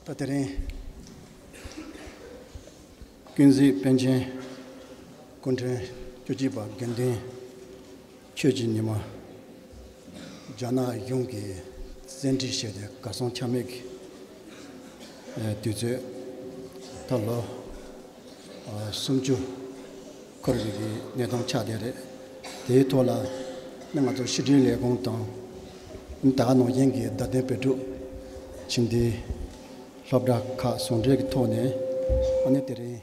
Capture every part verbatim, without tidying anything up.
ད་དེ་རིང་ཀུན་གཟིགས་པཎ་ཆེན་སྐུ་ཕྲེང་བཅུ་གཅིག་པ་དགེ་འདུན་ཆོས་ཀྱི་ཉི་མ་རྒྱ་ནག་གཞུང་གིས་བཙན་ཁྲིད་བྱས་ཏེ་གར་སོང་ཆ་མེད་ཀྱི་དུས་ཚོད་ད་ལོ་སུམ་ཅུ་འཁོར་བའི་གནས་སྟངས་ཆགས་བསྡད་རེད། དེའི་ཐོག་ལ་ནི་ང་ཚོ་ཕྱི་དྲིལ་ལས་ཁུངས་དང་ད་ག་ནང་བཞིན་གྱི་བརྡ་དོན་བོད་ཕྲུག་ཕྱི་འཐེན་སློབ་གྲྭ་ཁག་ཟུང་འབྲེལ་གྱི་ཐོག་ནས་ཨ་ནི་དེ་རིང་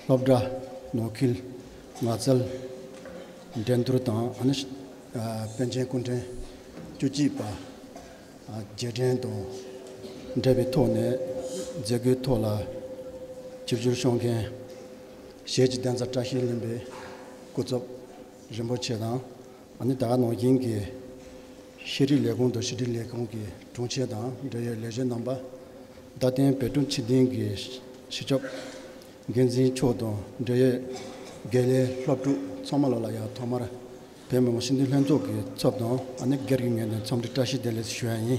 སློབ་གྲྭ་ནང་ཁུལ་ངལ་རྩོལ་འགྲན་བསྡུར་དང་ཨ་ནི་པཎ་ཆེན་སྐུ་ཕྲེང་བཅུ་གཅིག་པ་རྗེས་དྲན་དང་འབྲེལ་བའི་ཐོག་ནས་མཛད་སྒོའི་ཐོག་ལ་ཆིབས་བསྒྱུར་ཞུ་མཁན་གཞིས་བྱེས་གདན་ས་བཀྲ་ཤིས་ལྷུན་པོའི་སྐུ་ཚབ་རིན་པོ་ཆེ་དང་ཨ་ནི་ད་ག་ནང་བཞིན་གྱི་ཤེས་རིག་ལས་ཁུངས་དང་ཕྱི་དྲིལ་ལས་ཁུངས་ཀྱི་དྲུང་ཆེ་དང་འབྲེལ་ཡོད་ལས་བྱེད་རྣམ་པ། རྡ་སྟེང་བོད་ཕྲུག་ཕྱི་འཐེན་གྱི་སྤྱི་ཁྱབ་འགན་འཛིན་མཆོག་དང་འབྲེལ་ཡོད་དགེ་ལས་སློབ་ཕྲུག་ཚང་མ་ལོ་ལ་ཡང་ཐོག་མར་བོད་མི་མང་སྤྱི་འཐུས་ལྷན་ཚོགས་ཀྱི་ཚབ་དང་ཨ་ནི་སྒེར་གྱི་ངོས་ནས་འཚམས་འདྲི་བཀྲ་ཤིས་བདེ་ལེགས་ཞུ་ཡ་ཡིན།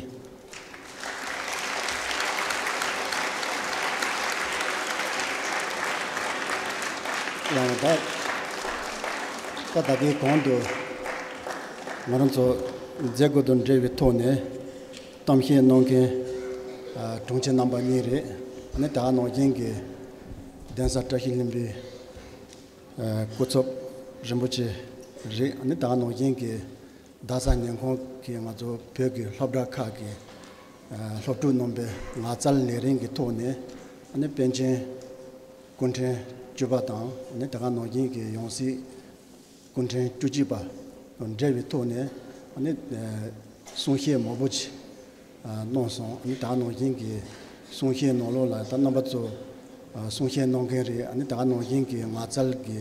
ཡང་ད་ད་ད་ལྟའི་གོང་དུ་ང་རང་ཚོ་མཛད་སྒོ་དང་འབྲེལ་བའི་ཐོག་ནས་གཏམ་བཤད་གནང་མཁན་ཨ་དྲུང་ཆེ་རྣམ་པ་གཉིས་རེད། ཨ་ནི་ད་ག་ནང་བཞིན་གྱི་གདན་ས་བཀྲ་ཤིས་ལྷུན་པོའི་ཨ་སྐུ་ཚབ་རིན་པོ་ཆེ་རེད། ཨ་ནི་ད་ག་ནང་བཞིན་གྱི་རྡ་ས་ཉིན་གུང་གི་ང་ཚོ་བོད་ཀྱི་སློབ་གྲྭ་ཁག་གི་ཨ་སློབ་ཕྲུག་རྣམ་པའི་ངལ་རྩོལ་ལས་རིགས་ཀྱི་ཐོག་ནས་ཨ་ནི་པཎ་ཆེན་སྐུ་ཕྲེང་བཅུ་པ་དང་ཨ་ནི་ད་ག་ནང་བཞིན་གྱི་ཡང་སྲིད་སྐུ་ཕྲེང་བཅུ་གཅིག་པ་དང་འབྲེལ་བའི་ཐོག་ནས་ཨ་ནི་ཨ་གསུང་བཤད་མང་པོ་ཅིག་ཨ་གནང་སོང་། ཨ་ནི་ད་ག་ནང་བཞིན་གྱི་གསུང་བཤད་ནང་ལོགས་ལ་ད་རྣམ་པ་ཚོ་ཨ་གསུང་བཤད་གནང་མཁན་རེད། ཨ་ནི་ད་ག་ནང་བཞིན་གྱི་ངལ་རྩོལ་གྱི་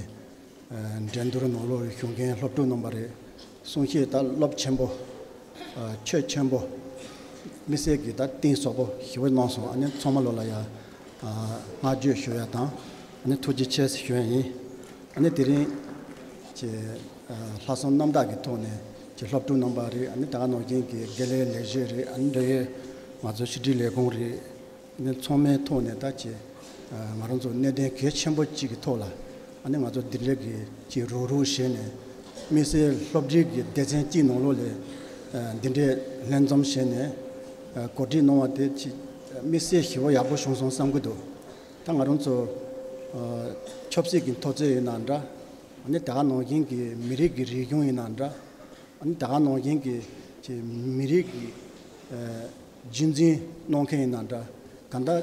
ཨ་འགྲན་བསྡུར་ནང་ལོགས་ཞུགས་མཁན་སློབ་ཕྲུག་རྣམ་པ་རེད། གསུང་བཤད་ད་རླབས་ཆེན་པོ་ཨ་ཆོས་ཆེན་པོ་དམིགས་བསལ་གྱི་ད་གཏིང་ཟབ་པོ་ཞེ་པོ་གནང་སོང་། ཨ་ནི་ཚང་མ་ལོ་ལ་ཡ་ཨ་བསྔགས་བརྗོད་ཞུ་ཡ་དང་ཨ་ནི་ཐུགས་རྗེ་ཆེ་ཞུ་ཡ་ཡིན། ཨ་ནི་དེ་རིང་ཅེ་ཨ་ལྷག་བསམ་རྣམ་དག་གི་ཐོག་ནས་ཅེ་སློབ་ཕྲུག་རྣམ་པ་རེད། ཨ་ནི་ད་ག་ནང་བཞིན་གྱི་དགེ་ལས་ལས་བྱེད་རེད། ཨ་ནི་འབྲེལ་ཡོད་ང་ཚོ་ཕྱི་དྲིལ་ལས་ཁུངས་རེད། ཨ་ནི་ཚང་མའི་ཐོག་ནས་ད་ཅེ་ཨ་ང་རང་ཚོ་གནད་དོན་གལ་ཆེན་པོ་གཅིག་གི་ཐོག་ལ་ཨ་ནི་ང་ཚོ་འདི་འདྲ་གི་ཅེ་རུག་རུག་བྱས་ནས་དམིགས་བསལ་སློབ་ཁྲིད་ཀྱི་སྡེ་ཚན་གཅིག་ནང་ལོགས་ལ་ཨ་འདི་འདྲའི་ལྷན་འཛོམས་བྱས་ནས་ཨ་གོ་སྒྲིག་གནང་བ་དེ་ཅེ་དམིགས་བསལ་ཞེ་པོ་ཡག་པོ་བྱུང་སོང་བསམ་གྱི་འདུག་ད་ང་རང་ཚོ་ཨ་ཆབ་སྲིད་ཀྱི་འཐབ་རྩོད་ཡིན་ན་འདྲ། ཨ་ནི་ད་ག་ནང་བཞིན་གྱི་མི་རིགས་ཀྱི་རིག་གཞུང་ཡིན་ན་འདྲ། ཨ་ནི་ད་ག་ནང་བཞིན་གྱི་ཅེ་མི་རིགས་ཀྱི་ཨ་རྒྱུན་འཛིན་གནང་མཁན་ཡིན་ན་འདྲ། གང་ལྟར་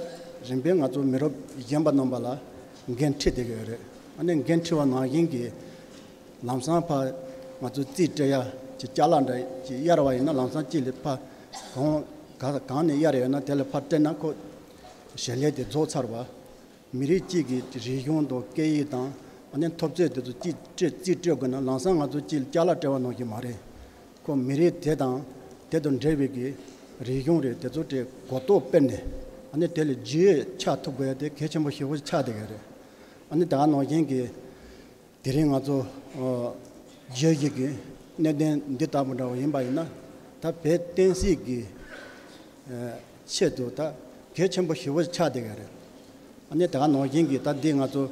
རིམ་པས་ང་ཚོ་མི་རབས་གཞོན་པ་རྣམ་པ་ལ་འགན་འཁྲི་བསྡད་ཀྱི་ཡོད་རེད། ཨ་ནི་འགན་འཁྲི་བ་ནང་བཞིན་གྱི་ལམ་སང་ཕར་ང་ཚོ་རྩིས་སྤྲད་ཡ་ཅེ་ཅ་ལག་འདྲ་ཅིག་གཡར་བ་ཡིན་ན་ལམ་སང་གཅིག་ལ་ཕར་གང་ག་གང་ནས་གཡར་ཡོད་ན་དེ་ལ་ཕར་སྤྲད་ན་ཁོ་ཞལ་ལས་དེ་རྫོགས་ཚར་བ། མི་རིགས་གཅིག་གི་རིག་གཞུང་དང་སྐད་ཡིག་དང་ཨ་ནི་འཐབ་རྩོད་དེ་ཚོ་གཅིག་སྤྲད་རྩིས་སྤྲད་དགོས་ན་ལམ་སང་ང་ཚོ་གཅིག་ལ་ཅ་ལག་སྤྲད་པ་ནང་བཞིན་མ་རེད། ཁོ་མི་རིགས་དེ་དང་དེ་དང་འབྲེལ་བའི་གི་རིག་གཞུང་རེད། དེ་ཚོ་དེ་གོ་རྟོགས་སྤེལ་ནས་ཨ་ནི་དེ་ལ་རྒྱུས་ཡོད་ཆགས་ཐུབ་དགོས་ཡ་དེ་གལ་ཆེན་པོ་ཞེ་པོ་ཆགས་བསྡད་ཡོད་རེད། ཨ་ནི་ད་ག་ནང་བཞིན་གྱི་དེ་རིང་ང་ཚོ་ཨ་བརྗོད་གཞི་གི་གནད་དོན་འདི་ལྟ་བུ་འདྲ་བོ་ཡིན་པ་ཡིན་ན་ད་བོད་བསྟན་སྲིད་ཀྱི་ཨ་ཆེད་དུ་ད་གལ་ཆེན་པོ་ཞེ་པོ་ཆགས་བསྡད་ཡོད་རེད། ཨ་ནི་ད་ག་ནང་བཞིན་གྱི་ད་འདི་ང་ཚོ་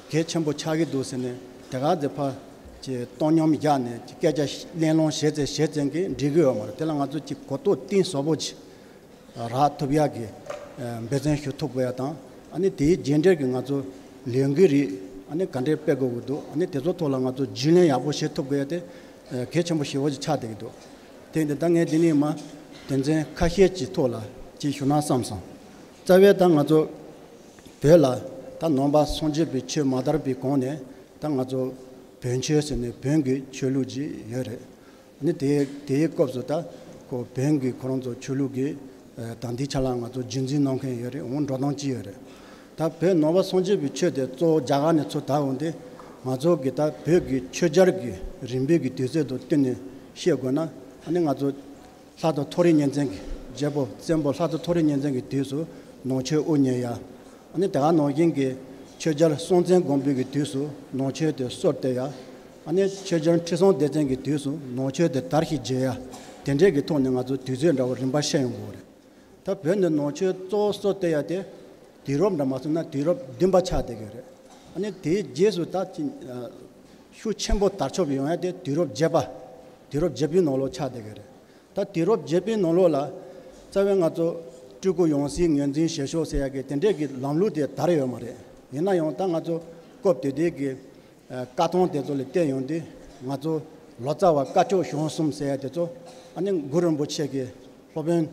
གལ་ཆེན་པོ་ཆགས་ཀྱི་འདུག་ཟེར་ནས་དེ་ག་ཚོད་ཕར་ཅིག་བཏང་སྙོམས་བཞག་ནས་ཅིག་སྐད་ཆ་གླེང་སློང་བྱེད་ཚེ་བྱེད་ཚེ་གི་འགྲིག་གི་ཡོད་མ་རེད། དེ་ལ་ང་ཚོ་ཅིག་གོ་རྟོགས་གཏིང་ཟབ་པོ་ཅིག་རག་ཐུབ་ཡག་གི་ཨ་འབད་བརྩོན་ཞུ་ཐུབ་དགོས་ཡ་དང་ཨ་ནི་དེའི་རྗེས་འབྲས་ཀྱི་ང་ཚོ་ལས་འགུལ་རིགས་ཨ་ནི་ག་འདྲས་སྤེལ་དགོས་ཀྱི་འདུག་ཨ་ནི་དེ་ཚོ་ཐོག་ལ་ང་ཚོ་རྒྱུས་ལོན་ཡག་པོ་བྱེད་ཐུབ་དགོས་ཡ་དེ་ཨ་གལ་ཆེན་པོ་ཞེ་པོ་ཅིག་ཆགས་བསྡད་ཀྱི་འདུག་དེ་འདི་ད་ངས་འདི་ནས་མ་དོན་ཚན་ཁ་ཤས་ཀྱི་ཐོག་ལ་ཅིག་ཞུ་ན་བསམ་སོང་། རྩ་བའི་ད་ང་ཚོ་བོད་ལ་ད་ནང་པ་སངས་རྒྱས་པའི་ཆོས་མ་དར་བའི་གོང་ནས་ད་ང་ཚོ་བོན་ཆོས་ཟེར་ནས་བོན་གྱི་ཆོས་ལུགས་ཅིག་ཡོད་རེད། ཨ་ནི་དེ་དེའི་སྐབས་སུ་ད་ཁོ་བོན་གྱི་ཁོ་རང་ཚོ་ཆོས་ལུགས་ཀྱི་ཨ་དང་དེའི་ཆ་ལ་ང་ཚོ་རྒྱུན་འཛིན་གནང་མཁན་ཡོད་རེད། འོང་འགྲོ་སྟངས་ཅི་ཡོད་རེད། ད་བོད་ནང་པ་སངས་རྒྱས་པའི་ཆོས་དེ་གཙོ་བོ་རྒྱ་གར་ནས་ཚུར་དར་འོང་དེ་ང་ཚོ་གི་ད་བོད་ཀྱི་ཆོས་རྒྱལ་གྱི་རིམ་པའི་གི་དུས་ཚོད་དང་བསྟུན་ནས་བཤད་དགོས་ན་ཨ་ནི་ང་ཚོ་ལྷ་དང་མཐོ་རིས་གཉན་བཙན་གྱི་རྒྱལ་པོ་བཙན་པོ་ལྷ་དང་མཐོ་རིས་གཉན་བཙན་གྱི་དུས་སུ་ནང་ཆོས་དབུ་བརྙེས་ཡ། ཨ་ནི་དེ་ག་ནང་བཞིན་གྱི་ཆོས་རྒྱལ་སྲོང་བཙན་སྒམ་པོའི་གི་དུས་སུ་ནང་ཆོས་དེ་སྲོལ་གཏོད་ཡ། ཨ་ནི་ཆོས་རྒྱལ་ཁྲི་སྲོང་ལྡེ་བཙན་གྱི་དུས་སུ་ནང་ཆོས་དེ་དར་ཞིང་རྒྱས་ཡ། དེ་འདྲས་ཀྱི་ཐོག་ནས་ང་ཚོ་དུས་ཚོད་འདྲ་བོ་རིམ་པ་བཤད་ཡོང་དགོས་རེད། ད་བོད་ནས་ནང་ཆོས་གཙོ་བོ་སྲོལ་གཏོད་ཡ་དེ་དུས་རབས་འདྲ་མ་སོང་ན་དུས་རབས་བདུན་པ་ཆགས་བསྡད་ཀྱི་རེད། ཨ་ནི་དེའི་རྗེས་སུ་ད་ཅི་ཤུགས་ཆེན་པོ་དར་ཁྱབ་ཡོང་ཡ་དེ་དུས་རབས་བརྒྱད་པ། དུས་རབས་བརྒྱད་པའི་ནང་ལོགས་ཆགས་བསྡད་ཀྱི་རེད། ད་དུས་རབས་བརྒྱད་པའི་ནང་ལོགས་ལ་རྩ་བའི་ང་ཚོ་སྤྲུལ་སྐུ་ཡང་སྲིད་ངོས་འཛིན་བྱེད་ཕྱོགས་ཟེར་ཡ་གི་དེ་འདྲས་ཀྱི་ལམ་ལུགས་དེ་དར་ཡོད་མ་རེད། ཡིན་ན་ཡང་ད་ང་ཚོ་སྐབས་དེ་དུས་ཀྱི་ཨ་བཀའ་ཐང་དེ་ཚོ་ལ་བལྟས་ཡོང་དུས་ང་ཚོ་ལོ་ཙཱ་བ་སྐ་ཅོག་གཞུང་གསུམ་ཟེར་ཡ་དེ་ཚོ་ཨ་ནི་གུ་རུ་རིན་པོ་ཆེ་གི་སློབ་དཔོན་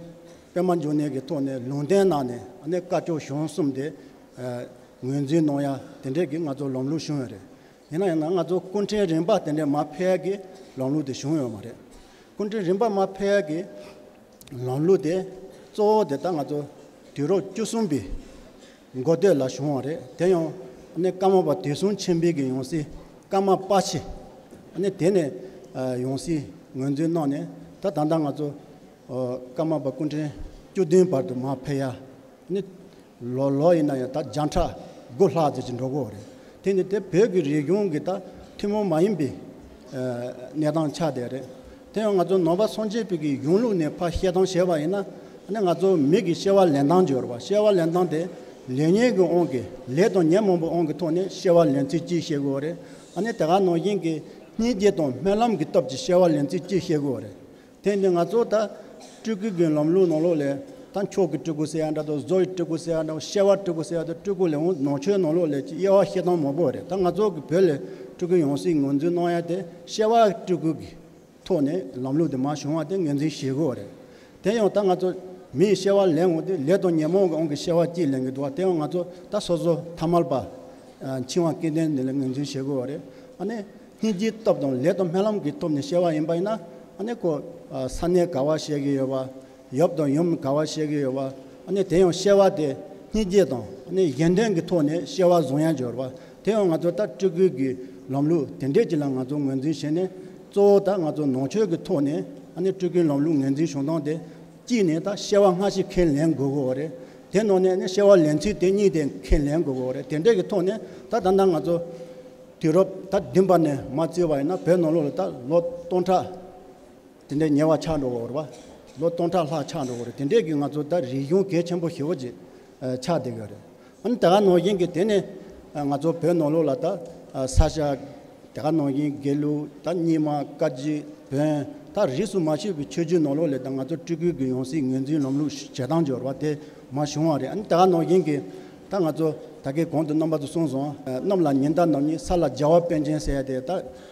པད་མ་འབྱུང་གནས་ཀྱི་ཐོག་ནས་ལུང་བསྟན་གནང་ནས་ཨ་ནི་སྐ་ཅོག་གཞུང་གསུམ་དེ་ཨ་ངོས་འཛིན་གནང་ཡ་དེ་འདྲས་ཀྱི་ང་ཚོ་ལམ་ལུགས་བྱུང་ཡོད་རེད། ཡིན་ན་ཡང་ན་ང་ཚོ་སྐུ་ཕྲེང་རིམ་པ་དེ་འདྲས་མར་འཕེལ་ཡ་གི་ལམ་ལུགས་དེ་བྱུང་ཡོད་མ་རེད། སྐུ་ཕྲེང་རིམ་པ་མར་འཕེལ་ཡ་གི་ལམ་ལུགས་དེ་གཙོ་བོ་དེ་ད་ང་ཚོ་དུས་རབས་བཅུ་གསུམ་པའི་འགོ་སྟོད་ལ་བྱུང་བ་རེད། དེ་ཡང་ཨ་ནི་ཀརྨ་པ་དུས་གསུམ་ཆེན་པོའི་གི་ཡང་སྲིད་ཀརྨ་པ་ཆེ་ཨ་ནི་དེ་ནས་ཨ་ཡང་སྲིད་ངོས་འཛིན་གནང་ནས་ད་ད་ལྟ་ང་ཚོ་ཨ་ཀརྨ་པ་སྐུ་ཕྲེང་བཅུ་བདུན་བར་དུ་མར་འཕེལ་ཡ། ནི་ལོ་ལོ་ཡིན་ན་ཡང་ད་བརྒྱ་ཕྲག་དགུ་ལྷག་ཙམ་ཅིག་འགྲོ་གི་ཡོད་རེད། དེ་ནི་དེ་བོད་ཀྱི་རིག་གཞུང་གི་ད་ཐུན་མོང་མ་ཡིན་པའི་ཨ་གནས་སྟངས་ཆགས་བསྡད་རེད། དེ་ཡང་ང་ཚོ་ནང་པ་སངས་རྒྱས་པའི་གི་གཞུང་ལུགས་ནས་ཕར་བཤད་སྟངས་བྱས་པ་ཡིན་ན་ཨ་ནི་ང་ཚོ་མི་གི་སྐྱེ་བ་ལེན་སྟངས་ཅིག་ཡོད་རེད་པ། སྐྱེ་བ་ལེན་སྟངས་དེ་ལས་ཉོན་གྱི་དབང་གིས་ལས་དང་ཉོན་མོངས་པའི་དབང་གི་ཐོག་ནས་སྐྱེ་བ་ལེན་ཚུལ་གཅིག་བཤད་དགོས་པ་རེད། ཨ་ནི་དེ་ག་ནང་བཞིན་གྱི་སྙིང་རྗེ་དང་སྨོན་ལམ་གྱི་སྟོབས་ཀྱིས་སྐྱེ་བ་ལེན་ཚུལ་གཅིག་བཤད་དགོས་པ་རེད། དེ་ནི་ང་ཚོ་ད་སྤྲུལ་སྐུ་གི་ལམ་ལུགས་ནང་ལོགས་ལས་ད་མཆོག་གི་སྤྲུལ་སྐུ་ཟེར་ཡ་འདྲ་དང་བཟོ་ཡི་སྤྲུལ་སྐུ་ཟེར་ཡ་འདྲ་སྐྱེ་བ་སྤྲུལ་སྐུ་ཟེར་ཡ་དང་སྤྲུལ་སྐུ་ལས་འོང་ནང་ཆོས་ནང་ལོགས་ལས་ཀྱི་དབྱེ་བ་ཕྱེ་སྟངས་མང་པོ་རེད། ད་ང་ཚོ་གི་བོད་ལས་སྤྲུལ་སྐུ་ཡང་སྲིད་ངོས་འཛིན་གནང་ཡ་དེ་སྐྱེ་བ་སྤྲུལ་སྐུ་གི་ཐོག་ནས་ལམ་ལུགས་དེ་མར་བྱུང་བ་དེ་ངོས་འཛིན་བྱེད་དགོས་པ་རེད། དེ་ཡང་ད་ང་ཚོ་མིའི་སྐྱེ་བ་ལེན་འོང་དུས་ལས་དང་ཉོན་མོངས་ཀྱི་དབང་གིས་སྐྱེ་བ་གཅིག་ལེན་གྱི་འདུག་བ། དེ་ཡང་ང་ཚོ་ད་སོ་སོ་ཐ་མལ་པ་ཨ་འཆིང་བ་སྐྱེ་ལྡན་དེ་ལ་ངོས་འཛིན་བྱེད་དགོས་པ་རེད། ཨ་ནི་སྙིང་རྗེའི་སྟོབས་དང་ལས་དང་སྨོན་ལམ་གྱི་སྟོབས་ནས་སྐྱེ་བ་ཡིན་པ་ཡིན་ན་ཨ་ནི་ཁོ་ཨ་ས་གནས་ག་བ་བཤད་ཀྱི་ཡོད་པ། ཡབ་དང་ཡུམ་ག་བ་བཤད་ཀྱི་ཡོད་པ། ཨ་ནི་དེ་ཡང་སྐྱེ་བ་དེ་སྙིང་རྗེ་དང་ཨ་ནི་གཞན་དོན་གྱི་ཐོག་ནས་སྐྱེ་བ་བཟུང་ཡ་འབྱོར་བ། དེ་ཡང་ང་ཚོ་ད་སྤྲུལ་སྐུ་གི་ལམ་ལུགས་དེ་འདྲས་ཅིག་ལ་ང་ཚོ་ངོས་འཛིན་བྱས་ནས་གཙོ་བོ་ད་ང་ཚོ་ནང་ཆོས་ཀྱི་ཐོག་ནས་ཨ་ནི་སྤྲུལ་སྐུའི་ལམ་ལུགས་ངོས་འཛིན་བྱུང་སྟངས་དེ་གཅིག་ནས་ད་སྐྱེ་བ་སྔ་ཕྱི་ཁས་ལེན་དགོས་ཀྱི་ཡོད་རེད། དེ་ནང་ནས་ཨ་ནི་སྐྱེ་བ་ལེན་ཚུལ་དེ་གཉིས་དེ་ཁས་ལེན་དགོས་ཀྱི་ཡོད་རེད། དེ་འདྲས་ཀྱི་ཐོག་ནས་ད་ད་ལྟ་ང་ཚོ་དུས་རབས་ད་བདུན་པ་ནས་མར་བརྩིས་པ་ཡིན་ན་བོད་ནང་ལོགས་ལ་ད་ལོ་སྟོང་ཕྲག་དེ་འདྲའི་ཉེ་བ་ཆགས་འགྲོ་གི་ཡོད་རེད་པ། ལོ་སྟོང་ཕྲག་ལྷག་ཆགས་འགྲོ་གི་རེད། དེ་འདྲའི་གི་ང་ཚོ་ད་རིག་གཞུང་གལ་ཆེན་པོ་ཞེ་པོ་ཅིག་ཨ་ཆགས་བསྡད་ཡོད་རེད། ཨ་ནི་དེ་ག་ནང་བཞིན་གྱི་དེ་ནས་ཨ་ང་ཚོ་བོད་ནང་ལོགས་ལ་ད་ཨ་ས་སྐྱ་དེ་ག་ནང་བཞིན་དགེ་ལུགས་ད་རྙིང་མ་བཀའ་བརྒྱུད་བོན་ད་རིས་སུ་མ་ཆད་པའི་ཆོས་བརྒྱུད་ནང་ལོགས་ལ་ད་ང་ཚོ་སྤྲུལ་སྐུ་གི་ཡང་སྲིད་ངོས་འཛིན་ལམ་ལུགས་བྱེད་སྟངས་ཡོད་རེད་པ། དེ་མར་བྱུང་བ་རེད། ཨ་ནི་དེ་ག་ནང་བཞིན་གྱི་ད་ང་ཚོ་ད་གིན་གོང་དུ་རྣམ་པ་ཚོ་གསུངས་སོང་། ཨ་གནམ་ལ་ཉི་ཟླ་ནུབ་ཉི་ས་ལ་རྒྱལ་བ་པཎ་ཆེན་ཟེར་ཡ་དེ་ད་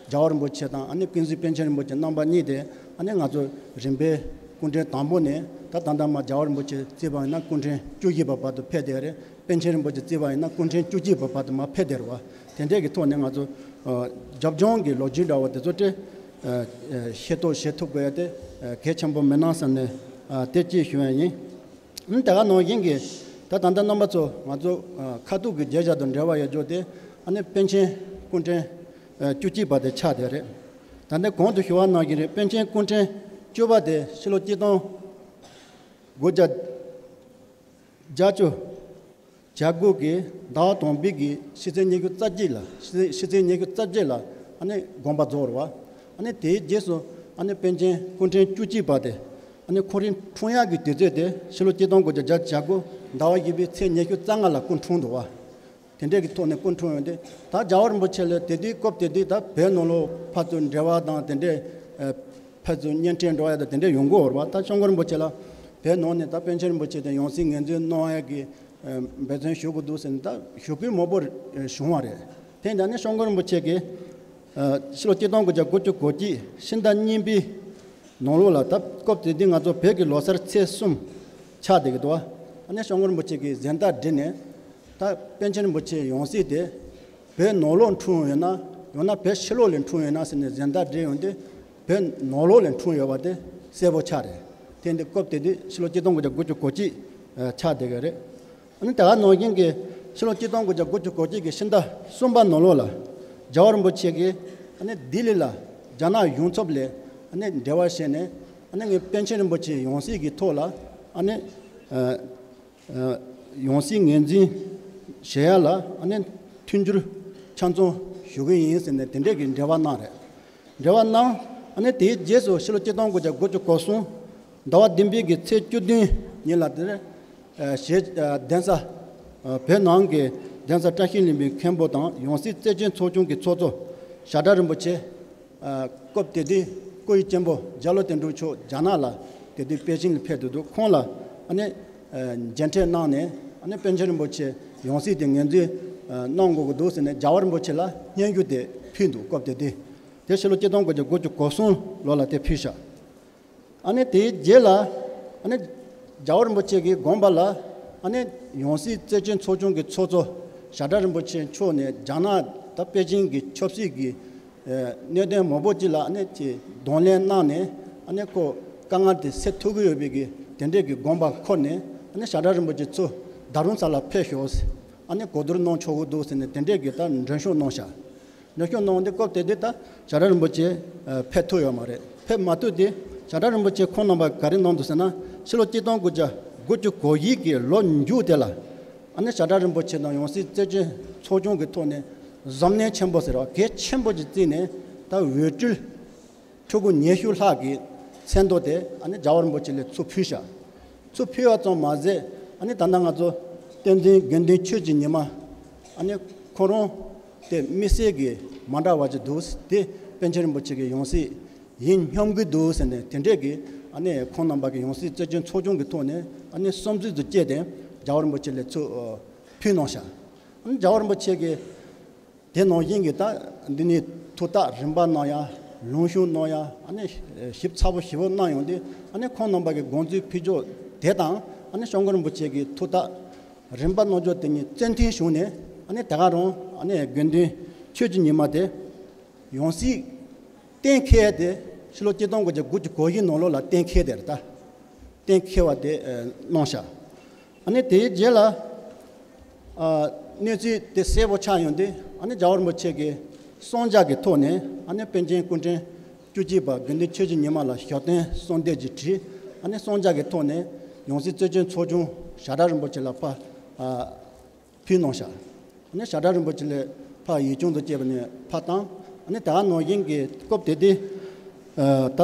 རྒྱལ་བ་རིན་པོ་ཆེ་དང་ཨ་ནི་ཀུན་གཟིགས་པཎ་ཆེན་རིན་པོ་ཆེ་རྣམ་པ་གཉིས་དེ་ཨ་ནི་ང་ཚོ་རིམ་པས་སྐུ་ཕྲེང་དང་པོ་ནས་ད་ད་ལྟ་མར་རྒྱལ་བ་རིན་པོ་ཆེ་བརྩིས་པ་ཡིན་ན་སྐུ་ཕྲེང་བཅུ་བཞི་པ་བར་དུ་ཕེབས་བསྡད་རེད། པཎ་ཆེན་རིན་པོ་ཆེ་བརྩིས་པ་ཡིན་ན་སྐུ་ཕྲེང་བཅུ་གཅིག་པ་བར་དུ་མར་ཕེབས་བསྡད་རེད་པ། དེ་འདྲས་ཀྱི་ཐོག་ནས་ང་ཚོ་ཨ་རྒྱབ་ལྗོངས་ཀྱི་ལོ་རྒྱུས་འདྲ་བོ་དེ་ཚོ་དེ་ཨ་ཤེས་རྟོགས་བྱེད་ཐུབ་དགོས་ཡ་དེ་ཨ་གལ་ཆེན་པོ་མིན་ན་བསམ་ནས་ཨ་དེ་གཅིག་ཞུ་ཡ་ཡིན། ཨ་ནི་དེ་ག་ནང་བཞིན་གྱི་ད་ད་ལྟ་རྣམ་པ་ཚོ་ང་ཚོ་ཨ་ཁ་ཐུག་གི་བརྗོད་བྱ་དང་འབྲེལ་བ་ཡོད་རྒྱུ་དེ་ཨ་ནི་པཎ་ཆེན་སྐུ་ཕྲེང་ཨ་བཅུ་གཅིག་པ་དེ་ཆགས་བསྡད་རེད། ད་ལྟ་གོང་དུ་ཞུ་བ་ནང་བཞིན་རེད། པཎ་ཆེན་སྐུ་ཕྲེང་བཅུ་པ་དེ་ཕྱི་ལོ་གཅིག་སྟོང་དགུ་བརྒྱ་བརྒྱད་ཅུ་གྱ་དགུ་གི་ཟླ་བ་དང་པོའི་གི་ཕྱི་ཚེས་ཉི་ཤུ་རྩ་གཅིག་ལ་ཕྱི་ཚེས་ཕྱི་ཚེས་ཉི་ཤུ་རྩ་གཅིག་ལ་ཨ་ནི་དགོངས་པ་རྫོགས་རེད་པ། ཨ་ནི་དེའི་རྗེས་སུ་ཨ་ནི་པཎ་ཆེན་སྐུ་ཕྲེང་བཅུ་གཅིག་པ་དེ་ཨ་ནི་ཁོ་རང་འཁྲུངས་ཡག་གི་དུས་ཚོད་དེ་ཕྱི་ལོ་གཅིག་སྟོང་དགུ་བརྒྱ་བརྒྱད་ཅུ་གྱ་དགུ་ཟླ་བ་བཞི་པའི་ཚེས་ཉི་ཤུ་རྩ་ལྔ་ལ་སྐུ་འཁྲུངས་འདུག་པ། དེ་འདྲས་ཀྱི་ཐོག་ནས་སྐུ་འཁྲུངས་ཡོང་དུས་ད་རྒྱལ་བ་རིན་པོ་ཆེ་ལ་དེ་དུས་སྐབས་དེ་དུས་ད་བོད་ནང་ལོགས་ཕར་ཚུར་འབྲེལ་བ་དང་དེ་འདྲས་ཨ་ཕར་ཚུར་གཉེན་འཕྲད་འགྲོ་ཡ་དང་དེ་འདྲས་ཡོང་གི་ཡོད་རེད་པ། ད་སྐྱབས་མགོན་རིན་པོ་ཆེ་ལ་བོད་ནང་ནས་ད་པཎ་ཆེན་རིན་པོ་ཆེ་དེ་ཡང་སྲིད་ངོས་འཛིན་གནང་ཡ་གི་ཨ་འབད་བརྩོན་ཞུ་དགོས་འདུག་ཟེར་ནས་ད་ཞུ་སྐུལ་མང་པོ་བྱུང་བ་རེད། དེ་འདྲ་ནས་སྐྱབས་མགོན་རིན་པོ་ཆེ་གིས་ཨ་ཕྱི་ལོ་གཅིག་སྟོང་དགུ་བརྒྱ་དགུ་བཅུ་གོ་གཅིག་ཕྱི་ཟླ་གཉིས་པའི་ནང་ལོགས་ལ་ད་སྐབས་དེ་དུས་ང་ཚོ་བོད་ཀྱི་ལོ་གསར་ཚེས་གསུམ་ཆགས་བསྡད་ཀྱི་འདུག་པ། ཨ་ནི་སྐྱབས་མགོན་རིན་པོ་ཆེ་གིས་གཟེངས་རྟགས་བསྒྲིགས་ནས་ད་པཎ་ཆེན་རིན་པོ་ཆེ་ཡང་སྲིད་དེ་བོད་ནང་ལོགས་འཁྲུངས་ཡོད་ན་ཡང་ན་བོད་ཕྱི་ལོགས་ལ་འཁྲུངས་ཡོད་ན་ཟེར་ནས་གཟེངས་རྟགས་བསྒྲིགས་ཡོང་དུས་བོད་ནང་ལོགས་ལ་འཁྲུངས་ཡོད་པ་དེ་གསལ་པོ་ཆགས་རེད། དེ་འདི་སྐབས་དེ་དུས་ཕྱི་ལོ་གཅིག་སྟོང་དགུ་བརྒྱ་དགུ་བཅུ་གོ་གཅིག་ཆགས་བསྡད་ཀྱི་རེད། ཨ་ནི་དེ་ག་ནང་བཞིན་གྱི་ཕྱི་ལོ་གཅིག་སྟོང་དགུ་བརྒྱ་དགུ་བཅུ་གོ་གཅིག་གི་ཕྱི་ཟླ་གསུམ་པ་ནང་ལོགས་ལ་རྒྱལ་བ་རིན་པོ་ཆེ་གིས་ཨ་ནི་ལྡི་ལི་ལ་རྒྱ་ནག་གཞུང་ཚབ་ལ་ཨ་ནི་འབྲེལ་བ་བྱས་ནས་ཨ་ནི་ངས་པཎ་ཆེན་རིན་པོ་ཆེ་ཡང་སྲིད་ཀྱི་ཐོག་ལ་ཨ་ནི་ཨ་ཨ་ཡང་སྲིད་ངོས་འཛིན་བྱེད་ཡ་ལ་ཨ་ནི་མཐུན་འགྱུར་ཆ་ཚང་ཞུ་གི་ཡིན་ཟེར་ནས་དེ་འདྲས་ཀྱི་འབྲེལ་བ་གནང་རེད། འབྲེལ་བ་གནང་། ཨ་ནི་དེའི་རྗེས་སུ་ཕྱི་ལོ་གཅིག་སྟོང་དགུ་བརྒྱ་དགུ་བཅུ་གོ་གསུམ་ཟླ་བ་བདུན་པའི་གི་ཚེས་བཅུ་བདུན་ ཉིན་ལ་དེར་ཞེས་གདན་ས་བོད་ནང་གི་གདན་ས་བཀྲ་ཤིས་ལྷུན་པོའི་མཁན་པོ་དང་ཡང་སྲིད་རྩེ་ཆེན་ཚོགས་ཆུང་གི་ཚོགས་གཙོ་ཞྭ་སྒྲ་རིན་པོ་ཆེ། སྐབས་དེ་དུས་སྐུ་ཡི་གཅེན་པོ་རྒྱ་ལོ་དོན་གྲུབ་མཆོག་རྒྱ་ནག་ལ་དེ་དུས་པེ་ཅིང་ལ་ཕེབས་འདུག་འདུག་ཁོང་ལ་ཨ་ནི་མཇལ་འཕྲད་གནང་ནས་ཨ་ནི་པཎ་ཆེན་རིན་པོ་ཆེ་ཡང་སྲིད་དེ་ངོས་འཛིན་གནང་དགོས་ཀྱི་འདུག་ཟེར་ནས་རྒྱལ་བ་རིན་པོ་ཆེ་ལ་སྙན་ཞུ་དེ་ཕུལ་འདུག་སྐབས་དེ་དུས་དེ་ཕྱི་ལོ་གཅིག་སྟོང་དགུ་བརྒྱ་དགུ་བཅུ་གོ་གསུམ་ལོ་ལ་དེ་ཕུལ་ཤག་ཨ་ནི་དེའི་རྗེས་ལ་ཨ་ནི་རྒྱལ་བ་རིན་པོ་ཆེ་གི་དགོངས་པ་ལ་ཨ་ནི་ཡང་སྲིད་རྩེ་ཆེན་ཚོགས་ཆུང་གི་ཚོགས་གཙོ་ཞྭ་སྒྲ་རིན་པོ་ཆེ་མཆོག་ནས་རྒྱ་ནག་དང་པེ་ཅིང་གི་ཆབ་སྲིད་ཀྱི་གནད་དོན་མང་པོ་ཅིག་ལ་ཨ་ནི་དེ་གདོང་ལེན་གནང་ནས་ཨ་ནི་ཁོ་དཀའ་ངལ་དེ་སེལ་ཐུབ་ཀྱི་ཡོད་པའི་གི་དེ་འདྲས་ཀྱི་དགོངས་པ་འཁོར་ནས་ཨ་ནི་ཞྭ་སྒྲ་རིན་པོ་ཆེ་ཚུར་རྡ་རམ་ས་ལ་ཕེབས་ཤོག་ཨ་ནི་གོ་བསྡུར་གནང་ཆོག་གི་འདུག་ཟེར་ནས་དེ་འདྲས་ཀྱི་ད་མགྲོན་ཤོག་གནང་ཤག་མགྲོན་ཤོག་གནང་དེ་སྐབས་དེ་དུས་ད་ཞྭ་སྒྲ་རིན་པོ་ཆེ་ཕེབས་ཐུབ་ཡོད་མ་རེད། ཕེབས་མ་ཐུབ་དེ་ཞྭ་སྒྲ་རིན་པོ་ཆེ་ཁོང་རྣམ་པ་ག་རེ་གནང་འདུག་ཟེར་ན་ཕྱི་ལོ་གཅིག་སྟོང་དགུ་བརྒྱ་དགུ་བཅུ་གོ་བཞི་གི་ལོ་མཇུག་དེ་ལ་ཨ་ནི་ཞྭ་སྒྲ་རིན་པོ་ཆེ་དང་ཡང་སྲིད་རྩེ་ཆེན་ཚོགས་ཆུང་གི་ཐོག་ནས་གཟབ་ནན་ཆེན་པོ་ཟེར་བ་གལ་ཆེན་པོ་ཅིག་བརྩིས་ནས་ད་འོས་སྤྲུལ་ཕྲུ་གུ་ཉི་ཤུ་ལྷག་གི་མཚན་ཐོ་དེ་ཨ་ནི་རྒྱལ་བ་རིན་པོ་ཆེ་ལ་ཚུར་ཕུལ་ཤག་ཚུར་ཕུལ་བ་ཙམ་མ་ཟད་ཨ་ནི་ད་ལྟ་ང་ཚོ་བསྟན་འཛིན་དགེ་འདུན་ཆོས་ཀྱི་ཉི་མ་ཨ་ནི་ཁོ་རང་དེ་དམིགས་བསལ་གྱི་མ་འདྲ་བ་ཅིག་འདུག་དེ་པཎ་ཆེན་རིན་པོ་ཆེ་གི་ཡང་སྲིད་ཡིན་སྙམ་གྱི་འདུག་ཟེར་ནས་དེ་འདྲས་ཀྱི་ཨ་ནི་ཁོང་རྣམ་པ་གི་ཡང་སྲིད་རྩེ་ཆེན་ཚོགས་ཆུང་གི་ཐོག་ནས་ཨ་ནི་བསམ་ཚུལ་དུ་བསྐྱེད་དེ་རྒྱལ་བ་རིན་པོ་ཆེ་ལ་ཚུར་ཕུལ་གནང་ཤག་ཨ་ནི་རྒྱལ་བ་རིན་པོ་ཆེ་གི་དེ་ནང་བཞིན་གྱི་ད་འདི་ནས་ཐུགས་བརྟག་རིམ་པ་གནང་ཡ། ལུང་ཞུ་གནང་ཡ། ཨ་ནི་ཞིབ་ཚགས་པོ་ཞིབ་པོ་གནང་ཡོང་དུས་ཨ་ནི་ཁོང་རྣམ་པ་གི་དགོངས་ཚུལ་ཕུལ་ཕྱོགས་དེ་དང་ཨ་ནི་སྐྱབས་མགོན་རིན་པོ་ཆེ་གི་ཐུགས་བརྟག་རིམ་པ་གནང་ཕྱོགས་དེ་གཉིས་གཅིག་མཐུན་བྱུང་ནས་ཨ་ནི་དེ་ག་རང་ཨ་ནི་དགེ་འདུན་ཆོས་ཀྱི་ཉི་མ་དེ་ཡང་སྲིད་གཏན་འཁེལ་དེ་ཕྱི་ལོ་གཅིག་སྟོང་དགུ་བརྒྱ་དགུ་བཅུ་གོ་བཞི་ནང་ལོགས་ལ་གཏན་འཁེལ་དེ་རེད་ད། གཏན་འཁེལ་བ་དེ་གནང་ཤག་ཨ་ནི་དེའི་རྗེས་ལ་གནས་ཚུལ་དེ་གསལ་པོ་ཆགས་ཡོང་དུས་ཨ་ནི་རྒྱལ་བ་རིན་པོ་ཆེ་གིས་གསང་རྒྱ་གི་ཐོག་ནས་ཨ་ནི་པཎ་ཆེན་སྐུ་ཕྲེང་བཅུ་གཅིག་པ་དགེ་འདུན་ཆོས་ཀྱི་ཉི་མ་ལ་ཞབས་བརྟན་གསོལ་འདེབས་ཀྱི་བྲིས་ཨ་ནི་གསང་རྒྱ་གི་ཐོག་ནས་ཡང་སྲིད་རྩེ་ཆེན་ཚོགས་ཆུང་ཞྭ་སྒྲ་རིན་པོ་ཆེ་ལ་ཕར་ཕུལ་གནང་ཤག་ཨ་ནི་ཞྭ་སྒྲ་རིན་པོ་ཆེ་ལ་ཕར་ཡིག་ཆུང་དུ་བཅས་པ་ནས་ཕར་བཏང་། ཨ་ནི་ད་ག་ནང་བཞིན་གྱི་སྐབས་དེ་དུས་ད་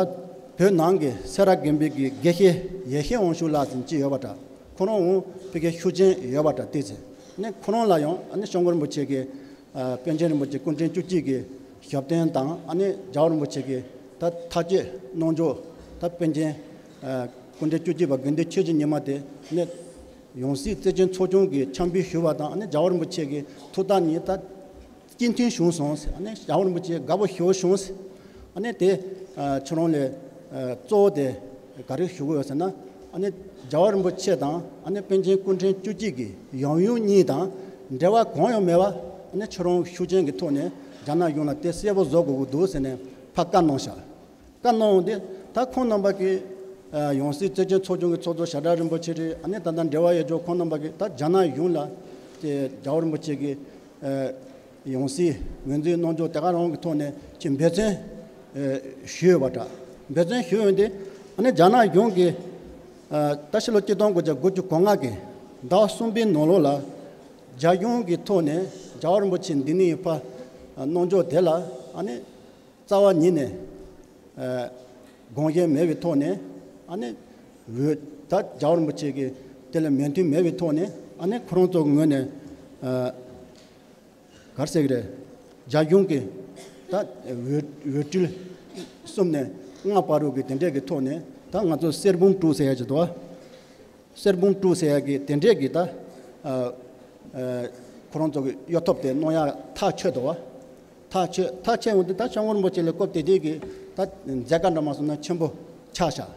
བོད་ནང་གི་སེ་ར་དགོན་པའི་གི་དགེ་བཤེས་ཡེ་ཤེས་དབང་ཕྱུག་ལགས་ཟེར་གཅིག་ཡོད་པ་འདྲ། ཁོ་རང་འོང་ཕ་གིའི་ཤུགས་རྐྱེན་ཡོད་པ་འདྲ་དེ་ཚེ་ཨ་ནི་ཁོ་རང་ལ་ཡང་ཨ་ནི་སྐྱབས་མགོན་རིན་པོ་ཆེ་གི་པཎ་ཆེན་རིན་པོ་ཆེ་སྐུ་ཕྲེང་བཅུ་གཅིག་གི་ཞབས་བརྟན་དང་ཨ་ནི་རྒྱལ་བ་རིན་པོ་ཆེ་གི་ད་ཐག་གཅོད་གནང་ཕྱོགས་ད་པཎ་ཆེན་སྐུ་ཕྲེང་བཅུ་གཅིག་པ་དགེ་འདུན་ཆོས་ཀྱི་ཉི་མ་དེ་ནས་ཡང་སྲིད་རྩེ་ཆེན་ཚོགས་ཆུང་གི་ཕྱག་འབུལ་ཞུ་བ་དང་ཨ་ནི་རྒྱལ་བ་རིན་པོ་ཆེ་གི་ཐུགས་བརྟག་གཉིས་ད་གཅིག་མཐུན་བྱུང་སོང་ཟེར། ཨ་ནི་རྒྱལ་བ་རིན་པོ་ཆེ་དགའ་པོ་ཞེ་པོ་བྱུང་ཟེར། ཨ་ནི་དེ་ཁྱོད་རང་ལས་གཙོ་བོ་དེ་ག་རེ་ཞུ་གི་ཡོད་ཟེར་ན་ཨ་ནི་རྒྱལ་བ་རིན་པོ་ཆེ་དང་ཨ་ནི་པཎ་ཆེན་སྐུ་ཕྲེང་བཅུ་གཅིག་གི་ཡང་ཡུམ་གཉིས་དང་འབྲེལ་བ་གང་ཡང་མེད་པ་ཨ་ནི་ཁྱོད་རང་ཤུགས་རྐྱེན་གྱི་ཐོག་ནས་རྒྱ་ནག་གཞུང་ལ་དེ་གསལ་པོ་བཟོ་དགོས་ཀྱི་འདུག་ཟེར་ནས་ཕར་བཀའ་གནང་ཤག་བཀའ་གནང་འོང་དུས་ད་ཁོང་རྣམ་པ་གིས་ཡང་སྲིད་རྩེ་ཆེན་ཚོགས་ཆུང་གི་ཚོགས་གཙོ་ཞྭ་སྒྲ་རིན་པོ་ཆེ་རེད། ཨ་ནི་ད་ལྟ་འབྲེལ་བ་ཡོད་ཆོག་ཁོང་རྣམ་པ་གིས་ད་རྒྱ་ནག་གཞུང་ལ་དེ་རྒྱལ་བ་རིན་པོ་ཆེ་གི་ཡང་སྲིད་ངོས་འཛིན་གནང་ཕྱོགས་དེ་ག་རང་གི་ཐོག་ནས་ཅིག་འབད་བརྩོན་ཞུས་ཡོད་པ་འདྲ། འབད་བརྩོན་ཞུས་ཡོང་དུས་ཨ་ནི་རྒྱ་ནག་གཞུང་གིས་ད་ཕྱི་ལོ་གཅིག་སྟོང་དགུ་བརྒྱ་དགུ་བཅུ་གོ་ལྔ་གི་ཟླ་བ་གསུམ་པའི་ནང་ལོགས་ལ་རྒྱ་གཞུང་གི་ཐོག་ནས་རྒྱལ་བ་རིན་པོ་ཆེ་འདི་ནས་ཕར་གནང་ཕྱོགས་དེ་ལ་ཨ་ནི། རྩ་བ་ཉིད་ནས་དགོངས་འགལ་མེད་པའི་ཐོག་ནས་ཨ་ནི་འོས་ད་རྒྱལ་བ་རིན་པོ་ཆེ་གི་དེ་ལ་མོས་མཐུན་མེད་པའི་ཐོག་ནས་ཨ་ནི་ཁོ་རང་ཚོ་ངོས་ནས་ག་རེ་ཟེར་གི་རེད། རྒྱ་གཞུང་གི་ད་འོས་འོས་སྤྲུལ་གསུམ་ནས་ལྔ་བར་དུ་གི་དེ་འདྲས་ཀྱི་ཐོག་ནས་ད་ང་ཚོ་གསེར་བུམ་དཀྲུག་ཟེར་ཡ་ཅིག་འདུག་གསེར་བུམ་དཀྲུག་ཟེར་ཡ་གི་དེ་འདྲས་ཀྱི་ད་ཁོ་རང་ཚོ་གི་གཡོ་ཐབས་དེ་གནང་ཡ་ཐག་ཆོད་འདུག་བ། ཐག་ཆོད་ཐག་ཆོད་འོང་དུས་ད་སྐྱབས་མགོན་རིན་པོ་ཆེ་ལ་སྐབས་དེ་དུས་ཀྱི་ད་མཛད་དཀའ་འདྲ་མ་སོང་ན་ཆེན་པོ་ཆགས་ཤག་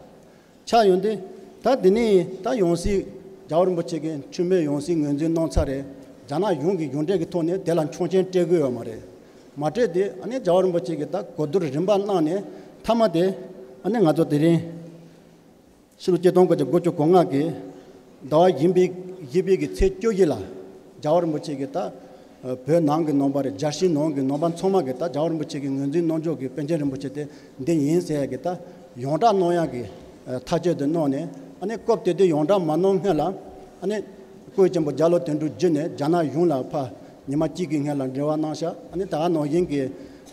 ཆགས་ཡོང་དུས་ད་དེ་ནས་ད་ཡང་སྲིད་རྒྱལ་བ་རིན་པོ་ཆེ་གི་འཁྲུལ་མེད་ཡང་སྲིད་ངོས་འཛིན་གནང་ཚར་རེད། རྒྱ་ནག་གཞུང་གི་གཞུང་འབྲེལ་གྱི་ཐོག་ནས་དེ་ལ་ཆོག་མཆན་སྤྲད་དགོས་ཡོད་མ་རེད། མ་སྤྲད་དུས་ཨ་ནི་རྒྱལ་བ་རིན་པོ་ཆེ་གི་ད་གོ་བསྡུར་རིམ་པ་གནང་ནས་མཐའ་མ་དེ་ཨ་ནི་ང་ཚོ་དེ་རིང་ཕྱི་ལོ་གཅིག་སྟོང་དགུ་བརྒྱ་དགུ་བཅུ་གོ་ལྔ་གི་ཟླ་བ་བཞི་པའི་བཞི་པའི་གི་ཚེས་བཅུ་བཞི་ལ་རྒྱལ་བ་རིན་པོ་ཆེ་གི་ད་བོད་ནང་གི་ནང་པ་རེད། རྒྱལ་སྤྱིའི་ནང་གི་ནང་པ་ཚང་མ་གི་ད་རྒྱལ་བ་རིན་པོ་ཆེ་གི་ངོས་འཛིན་གནང་ཕྱོགས་ཀྱི་པཎ་ཆེན་རིན་པོ་ཆེ་དེ་འདི་ཡིན་ཟེར་ཡ་གི་ད་ཡོངས་གྲགས་གནང་ཡ་གི་ཐག་གཅོད་དེ་གནང་ནས་ཨ་ནི་སྐབས་དེ་དུས་ཡོངས་གྲགས་མ་གནང་སྔོན་ལ་ཨ་ནི་སྐུའི་གཅེན་པོ་རྒྱ་ལོ་དོན་གྲུབ་བརྒྱུད་ནས་རྒྱ་ནག་གཞུང་ལ་ཕར་ཉི་མ་གཅིག་གི་སྔོན་ལ་འབྲེལ་བ་གནང་ཤག་ཨ་ནི་ད་ག་ནང་བཞིན་གྱི་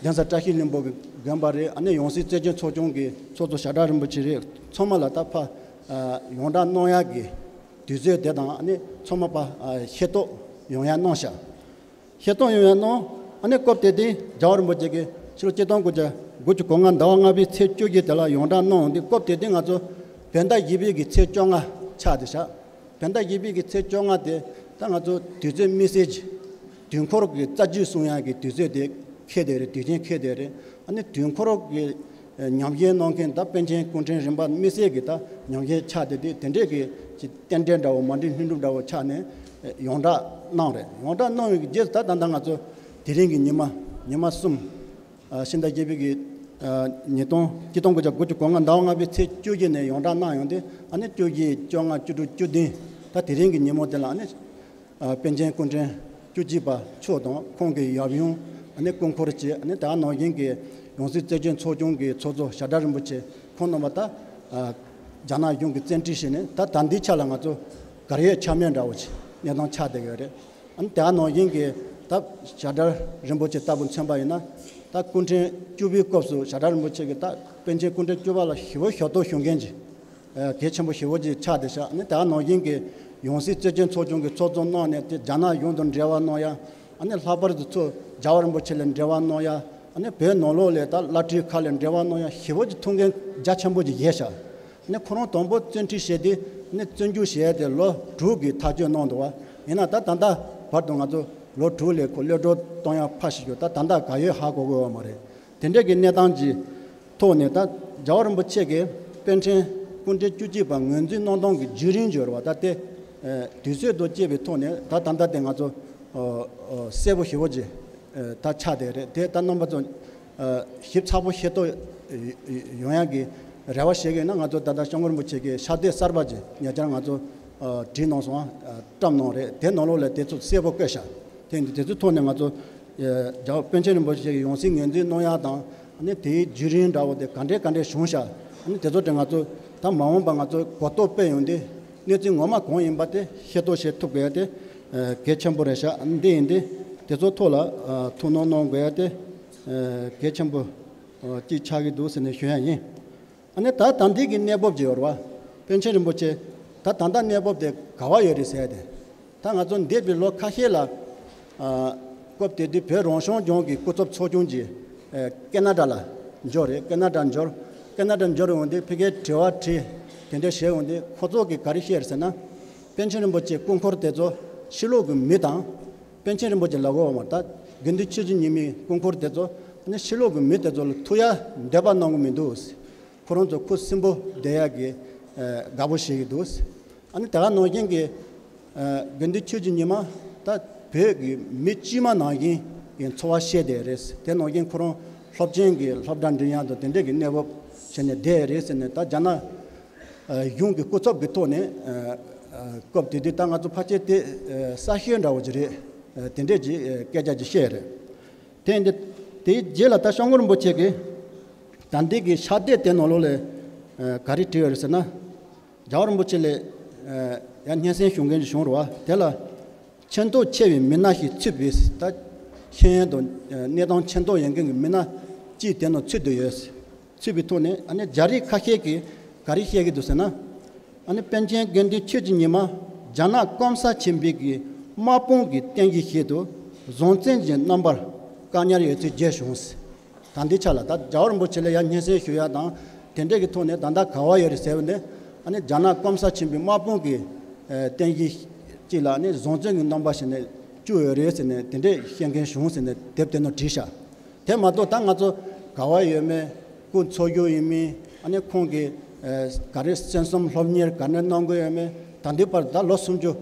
གདན་ས་བཀྲ་ཤིས་ལྷུན་པོ་གི་དགོན་པ་རེད། ཨ་ནི་ཡང་སྲིད་རྩེ་ཆེན་ཚོགས་ཆུང་གི་ཚོགས་གཙོ་ཞྭ་སྒྲ་རིན་པོ་ཆེ་རེད། ཚང་མ་ལ་ད་ཕར་ ཡོངས་གྲགས་གནང་ཡག་གི་དུས་ཚོད་དེ་དང་ཨ་ནི་ཚང་མ་པ་ཤེས་རྟོགས་ཡོང་ཡག་གནང་ཤག་ཤེས་རྟོགས་ཡོང་ཡག་གནང་། ཨ་ནི་སྐབས་དེ་དུས་རྒྱལ་བ་རིན་པོ་ཆེ་གིས་ཕྱི་ལོ་ཆིག་སྟོང་དགུ་བརྒྱ་དགུ་བཅུ་གོ་ལྔ་ཟླ་བ་ལྔ་པའི་ཚེས་བཅོ་བརྒྱད་དེ་ལ་ཡོངས་གྲགས་གནང་ཡོང་དུས། སྐབས་དེ་དུས་ང་ཚོ་བོད་ཟླ་བཞི་པའི་གི་ཚེས་བཅོ་ལྔ་ཆགས་བསྡད་ཤག་བོད་ཟླ་བཞི་པའི་གི་ཚེས་བཅོ་ལྔ་དེ་ད་ང་ཚོ་དུས་ཚོད་དམིགས་བསལ་གྱི་དུས་འཁོར་གྱི་རྩ་རྒྱུད་སྲུང་ཡག་གི་དུས་ཚོད་དེ་འཁེལ་བསྡད་རེད། དུས་ཆེན་འཁེལ་བསྡད་རེད། ཨ་ནི་དུས་འཁོར་གྱི་ཉམས་ཞིབ་གནང་མཁན་ད་པཎ་ཆེན་སྐུ་ཕྲེང་རིམ་པ་དམིགས་བསལ་གྱི་ད་ཉམས་ཞིབ་ཆགས་བསྡད་དུས། དེ་འདྲས་ཀྱི་ཅིག་རྟེན་འབྲེལ་འདྲ་བོ་མ་འགྲིག་ལྷུན་གྲུབ་འདྲ་བོ་ཆགས་ནས་ཡོངས་གྲགས་གནང་རེད། ཡོངས་གྲགས་གནང་བའི་རྗེས་སུ་ད་ད་ལྟ་ང་ཚོ་དེ་རིང་གི་ཉི་མ་ཉི་མ་གསུམ། ཕྱི་ཟླ་བརྒྱད་པའི་གི་ཉིས་སྟོང་ཆིག་སྟོང་དགུ་བརྒྱ་དགུ་བཅུ་གོ་ལྔ་ཟླ་བ་ལྔ་པའི་ཚེས་བཅོ་བརྒྱད་ནས་ཡོངས་གྲགས་གནང་ཡོང་དུས། ཨ་ནི་བཅོ་བརྒྱད། བཅོ་ལྔ། བཅུ་དྲུག། བཅུ་བདུན། ད་དེ་རིང་གི་ཉིན་མོ་དེ་ལ་ཨ་ནི་པཎ་ཆེན་སྐུ་ཕྲེང་བཅུ་གཅིག་པ་མཆོག་དང་ཁོང་གི་ཡབ་ཡུམ། ཨ་ནི་སྐུ་འཁོར་བཅས། ཨ་ནི་དེ་ག་ནང་བཞིན་གྱི་ཡང་སྲིད་བརྩེ་ཆེན་ཚོགས་ཆུང་གི་ཚོགས་གཙོ་ཞྭ་སྒྲ་རིན་པོ་ཆེ་ཁོང་རྣམ་པ་ད་རྒྱ་ནག་གཞུང་གིས་བཙན་ཁྲིད་བྱས་ནས། ད་ད་ལྟའི་ཆ་ལ་ང་ཚོ་གར་ཡོད་ཆ་མེད་འདྲ་བོ་ཅིག་གནས་སྟངས་ཆགས་བསྡད་ཡོད་རེད། ཨ་ནི་དེ་ག་ནང་བཞིན་གྱི་ད་ཞྭ་སྒྲ་རིན་པོ་ཆེ་ལྟ་བུ་མཚོན་པ་ཡིན་ན། ད་སྐུ་ཕྲེང་བཅུ་པའི་སྐབས་སུ་ཞྭ་སྒྲ་རིན་པོ་ཆེ་གིས་ད་པཎ་ཆེན་སྐུ་ཕྲེང་བཅུ་པ་ལ་ཞེ་པོ་ཞབས་ཏོག་ཞུ་མཁན་གྱི་གལ་ཆེན་པོ་ཞེ་པོ་ཅིག་ཆགས་བསྡད་ཤག་ཨ་ནི་དེ་ག་ནང་བཞིན་གྱི་ཡང་སྲིད་བརྩེ་ཆེན་ཚོགས་ཆུང་གི་ཚོགས་གཙོ་གནང་ནས་དེ་རྒྱ་ནག་གཞུང་དང་འབྲེལ་བ་གནང་ཡ། ཨ་ནི་ལྷག་པར་དུ་ཚུར་རྒྱལ་བ་རིན་པོ་ཆེ་ལ་འབྲེལ་བ་གནང་ཡ། ཨ་ནི་བོད་ནང་ལོགས་ལ་ད་བླ་སྤྲུལ་ཁག་ལ་འབྲེལ་བ་གནང་ཡ། ཞེ་པོ་ཅིག་ཐུགས་འགན་རྒྱ་ཆེན་པོ་ཅིག་བཞེས་ཤག་ཨ་ནི་ཁོ་རང་དང་པོ་བཙན་ཁྲིད་བྱས་དུས། ཨ་ནི་བཙོན་འཇུག་བྱས་ཏེ་ལོ་དྲུག་གི་ཐག་གཅོད་གནང་འདུག་བ། ཡིན་ན་ད་ད་ལྟ་བར་དུ་ང་ཚོ་ལོ་དྲུག་ལས་ཁོ་གློད་གྲོལ་གཏོང་ཡ་ཕར་བཞག་རྒྱུ། ད་ད་ལྟ་ག་ཡོད་ཧ་གོ་གི་ཡོད་མ་རེད། དེ་འདྲས་ཀྱི་གནས་སྟངས་ཀྱི་ཐོག་ནས་ད་རྒྱལ་བ་རིན་པོ་ཆེ་གིས་པཎ་ཆེན་སྐུ་ཕྲེང་བཅུ་གཅིག་པ་ངོས་འཛིན་གནང་སྟངས་ཀྱི་བརྒྱུད་རིམ་སྦྱོར་བ་ད་དེ་དུས་ཚོད་དང་བཅས་པའི་ཐོག་ནས་ད་ད་ལྟ་དེ་ང་ཚོ་གསལ་པོ་ཞེ་པོ་ཅིག་ད་ཆགས་བསྡད་རེད། དེ་ད་རྣམ་པ་ཚོ་ཞིབ་ཚགས་པོ་ཤེས་རྟོགས་ཡོང་ཡག་གི་རེ་བ་བྱེད་ཀྱི་ཡིན་ན། ང་ཚོ་ད་ལྟ་སྐྱབས་མགོན་རིན་པོ་ཆེ་གིས་ཕྱག་དེབ་གསར་པ་ཅིག་ཉེ་ཆར་ང་ཚོ་བྲིས་གནང་སོང་། བཀྲམ་གནང་རེད། དེ་ནང་ལོགས་ལ་དེ་ཚོ་གསལ་པོ་བཀོད་ཤག་དེ་དེ་ཚོའི་ཐོག་ནས་ང་ཚོ་རྒྱལ་བ་པཎ་ཆེན་རིན་པོ་ཆེ་གི་ཡང་སྲིད་ངོས་འཛིན་གནང་ཡག་དང་། ཨ་ནི་དེའི་བརྒྱུད་རིམ་འདྲ་བོ་དེ་ག་འདྲས་ག་འདྲས་བྱུང་ཤག་ཨ་ནི་དེ་ཚོ་དེ་ང་ཚོ་ད་མ་འོངས་པ་ང་ཚོ་གོ་རྟོགས་སྤེལ་ཡོང་དུས། གནས་ཚུལ་ངོ་མ་གང་ཡིན་པ་དེ་ཤེས་རྟོགས་བྱེད་ཐུབ་དགོས་ཡ་དེ་གལ་ཆེན་པོ་རེད་ཤག་ཨ་ནི་འདི་ཡིན་དུས་དེ་ཚོ་ཐོག་ལ་ཐུགས་སྣང་གནང་དགོས་ཡ་དེ་གལ་ཆེན་པོ་ཅིག་ཆགས་ཀྱི་འདུག་ཟེར་ནས་ཞུ་ཡ་ཡིན། ཨ་ནི་ད་ད་ལྟའི་གི་གནས་བབ་ཅིག་ཡོད་རེད་བ། པཎ་ཆེན་རིན་པོ་ཆེ་ད་ད་ལྟ་གནས་བབ་དེ་ག་བ་ཡོད་རེད་ཟེར་ཡ་དེ། ད་ང་ཚོ་འདས་པའི་ལོ་ཁ་ཤས་ལ་ཨ་སྐབས་དེ་དུས་བོད་རང་སྐྱོང་ལྗོངས་ཀྱི་སྐུ་ཚབ་ཚོགས་ཆུང་གིས་ཨ་ཀེ་ན་ཌ་ལ་འབྱོར་རེད། ཀེ་ན་ཌ་འབྱོར། ཀེ་ན་ཌ་འབྱོར་ཡོང་དུས་ཕ་གིར་དྲི་བ་དྲིས། དེ་འདྲ་བྱས་ཡོང་དུས་ཁོ་ཚོ་གིས་ག་རེ་བཤད་རེད་ཟེར་ན། པཎ་ཆེན་རིན་པོ་ཆེའི་སྐུ་འཁོར་དེ་ཚོ་ཕྱི་ལོགས་ཀྱི་མི་དང་། པཎ་ཆེན་རིན་པོ་ཆེ་ལབ་དགོས་པ་མ་རེད། ད་དགེ་འདུན་ཆོས་ཀྱི་ཉི་མའི་སྐུ་འཁོར་དེ་ཚོ་ཨ་ནི་ཕྱི་ལོགས་ཀྱི་མི་དེ་ཚོ་ལ་ཐུག་ཡ་འདོད་པ་གནང་གི་མི་འདུག་ཁོ་རང་ཚོ་ཁུ་སིམ་པོ་བསྡད་ཡག་གི་ཨ་དགའ་པོ་བྱེད་ཀྱི་འདུག་ཨ་ནི་དེ་ག་ནང་བཞིན་གྱི་ཨ་དགེ་འདུན་ཆོས་ཀྱི་ཉི་མ་ད་བོད་ཀྱི་མི་དཀྱུས་མ་ནང་བཞིན་གྱི་འཚོ་བ་བྱས་བསྡད་རེད། དེ་ནང་བཞིན་ཁོ་རང་སློབ་ཆེན་གྱི་སློབ་གྲྭ་འགྲིམ་ཡག་དང་དེ་འདྲས་ཀྱི་གནས་བབ་བྱས་ནས་བསྡད་རེད་ཟེར་ནས། ད་རྒྱ་ནག་ཨ་གཞུང་གི་སྐུ་ཚབ་ཀྱི་ཐོག་ནས་ཨ་ཨ་སྐབས་དེ་དུས་ད་ང་ཚོ་ཕལ་ཆེར་དེ་ཨ་གསར་ཤོས་འདྲ་བོ་ཅིག་རེད། ཨ་དེ་འདྲས་ཀྱི་ཨ་སྐད་ཆ་ཅིག་བཤད་རེད། དེ་ཡིན་དུས་དེའི་རྗེས་ལ་ད་སྐྱབས་མགོན་རིན་པོ་ཆེ་གིས་ད་ལྟའི་གི་ཕྱག་དེབ་དེ་ནང་ལོགས་ལ་ཨ་ག་རེ་བྲིས་ཡོད་རེད་ཟེར་ན། རྒྱལ་བ་རིན་པོ་ཆེ་ལ་ཨ་ཡང་སྙན་སེང་ཞུ་མཁན་ཞིག་བྱུང་རེད་བ། དེ་ལ་མཁྱེན་རྟོགས་ཆེ་བའི་མི་སྣ་ཞིག་ཚུད་པའི། ད་ཤེས་ཡོན་དང་ཨ་གནས་སྟངས་མཁྱེན་རྟོགས་ཡོད་མཁན་གྱི་མི་སྣ་གཅིག་དེ་ནང་ཚུད་དུ་ཡོད། ཚུད་པའི་ཐོག་ནས་ཨ་ནི་རྒྱ་རིགས་ཁ་ཤས་ཀྱིས་ག་རེ་བཤད་ཀྱི་འདུག་ཟེར་ན། ཨ་ནི་པཎ་ཆེན་དགེ་འདུན་ཆོས་ཀྱི་ཉི་མ་རྒྱ་ནག་ཀོང་ས་ཆེན་པོའི་གི་དམག་དཔུང་གི་རྟེན་གཞི་ཞིག་ཏུ་གཟུང་བཙན་གྱི་རྣམ་པར་བཀག་ཉར་ཡོད་ཚུལ་བརྗོད་བྱུང་། ད་ལྟའི་ཆ་ལ་ད་རྒྱལ་བ་རིན་པོ་ཆེ་ལ་ཡང་སྙན་སེང་ཞུ་ཡ་དང་དེ་འདྲས་ཀྱི་ཐོག་ནས་ད་ལྟ་ག་བ་ཡོད་རེད་ཟེར་བ་ནས། ཨ་ནི་རྒྱ་ནག་ཀོང་ས་ཆེན་པོའི་དམག་དཔུང་གི་ཨ་རྟེན་གཞི་གཅིག་ལ་ཨ་ནི་གཟུང་བཙན་གྱི་རྣམ་པ་བྱས་ནས་བཅུག་ཡོད་རེད་ཟེར་ནས་དེ་འདྲས་བཤད་མཁན་བྱུང་ཟེར་ནས་དེབ་དེ་ནང་བྲིས་ཤག་དེ་མ་གཏོགས་ད་ང་ཚོ་ག་བ་ཡོད་མེད། སྐུ་འཚོ་བཞུགས་ཡིན་མིན། ཨ་ནི་ཁོང་གིས་ཨ་ག་རེ་གསན་བསམ་སློབ་གཉེར་ག་འདྲ་གནང་གི་ཡོད་མེད། ད་ལྟའི་བར་ད་ལོ་སུམ་ཅུ།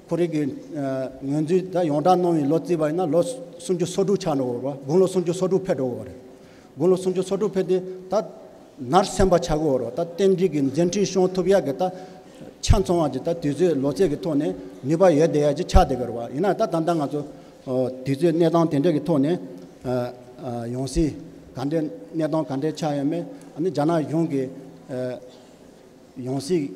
ཁོ་རང་གི་ཨ་ངོས་འཛིན་ད་ཡོངས་གྲགས་གནང་བའི་ལོ་བརྩིས་པ་ཡིན་ན་ལོ་སུམ་ཅུ་སོ་དྲུག་ཆགས་འགྲོ་གི་རེད་བ། དགུང་ལོ་སུམ་ཅུ་སོ་དྲུག་ཕེབས་འགྲོ་གི་རེད། དགུང་ལོ་སུམ་ཅུ་སོ་དྲུག་ཕེབས་དུས་ད་ནར་སེམས་པ་ཆགས་ཀྱི་ཡོད་རེད། ད་རྟེན་འབྲེལ་གྱི་མཛད་འཕྲིན་སྐྱོང་ཐུབ་ཡག་གི་ད་ཆ་ཚང་བ་ཅིག་ད་དུས་ཚོད་ལོ་ཚད་ཀྱི་ཐོག་ནས་ནུས་པ་ཡོད་བསྡད་ཡག་ཅིག་ཆགས་བསྡད་ཀྱི་རེད་བ། ཡིན་ན་ད་ད་ལྟ་ང་ཚོ་ཨ་དུས་ཚོད་གནས་སྟངས་དེ་འདྲ་གི་ཐོག་ནས་ཨ་ཨ་ཡང་སྲིད་ག་འདྲ་གནས་སྟངས་ག་འདྲ་ཆགས་ཡོད་མེད། ཨ་ནི་རྒྱ་ནག་གཞུང་གི་ཨ་ཡང་སྲིད་